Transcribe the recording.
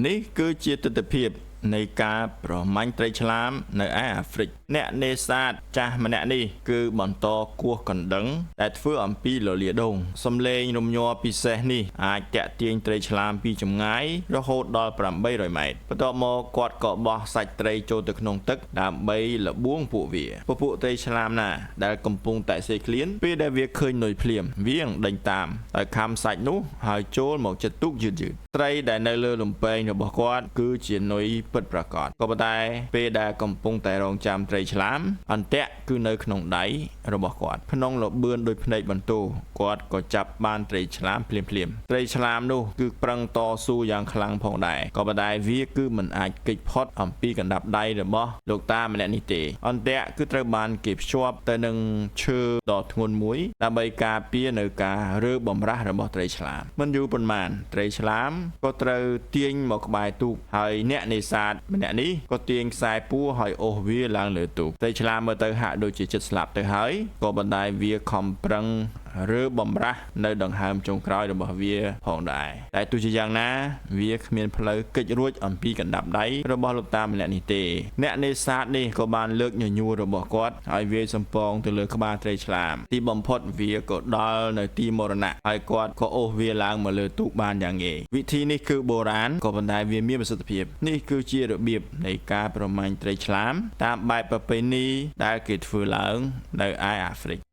នេះគឺជាទិដ្ឋភាពនៃការប្រមាញ់ត្រីឆ្លាមនៅឯអាហ្វ្រិកអ្នកនេសាទចាស់ម្នាក់នេះគឺបន្តគោះកណ្ដឹងដែលធ្វើអំពីលលាដងសំឡេងរំញ័រពិសេសនេះអាចតាក់ទាញត្រីឆ្លាមពីចម្ងាយរហូតដល់800ម៉ែត្របន្ទាប់មកគាត់ក៏បោះសាច់ត្រីចូលទៅក្នុងទឹកដើម្បីលបួងពួកវាពពួកត្រីឆ្លាមណាដែលកំពុងតែសេកឃ្លានពេលដែលវាឃើញនុយភ្លាមវាងដេញតាមដោយខាំសាច់នោះហើយចូលមកចិត្តទូកយឺតយឺតត្រីដែលនៅលើលំពែងរបស់គាត់គឺជានុយពិតប្រាកដក៏ប៉ុន្តែពេលដែលកំពុងតែរងចាំត្រីឆ្លាមអន្ទាក់គឺនៅក្នុងដៃរបស់គាត់ក្នុងលបឿនដោយភ្នែកបន្ទោគាត់ក៏ចាប់បានត្រីឆ្លាមភ្លាមភ្លាមៗត្រីឆ្លាមនោះគឺប្រឹងតស៊ូយ៉ាងខ្លាំងផងដែរក៏ប៉ុន្តែវាគឺមិនអាចគេចផុតអំពីកណ្ដាប់ដៃរបស់លោកតាម្នាក់នេះទេអន្ទាក់គឺត្រូវបានគេភ្ជាប់ទៅនឹងឈើដ៏ធ្ងន់មួយដើម្បីការពារនៅការរើបំរាស់របស់ត្រីឆ្លាមមិនយូរប៉ុន្មានត្រីឆ្លាមក៏ត្រូវទាញមកក្បែរទូកហើយអ្នកនេសាទម្នាក់នេះក៏ទាញខ្សែពួរហើយអូសវាឡើងលើទូកត្រីឆ្លាមមើលទៅហាក់ដូចជាជិតស្លាប់ទៅហើយក៏បណ្ដាយវាខំប្រឹងរើបំរាស់នៅដង្ហើមចុងក្រោយរបស់វាផងដែរតែទោះជាយ៉ាងណាវាគ្មានផ្លូវគេចរួចអំពីកណ្ដាប់ដៃរបស់លោកតាម្នាក់នេះទេអ្នកនេសាទនេះក៏បានលើកញញួររបស់គាត់ហើយវាយសំពងទៅលើក្បាលត្រីឆ្លាមទីបំផុតវាក៏ដល់នៅទីមរណៈហើយគាត់ក៏អូសវាឡើងមកលើទូកបានយ៉ាងងាយវិធីនេះគឺបុរាណក៏ប៉ុន្តែវាមានប្រសិទ្ធភាពនេះគឺជារបៀបនៃការប្រមាញ់ត្រីឆ្លាមតាមបែបប្រពៃណីដែលគេធ្វើឡើងនៅឯអាហ្វ្រិក។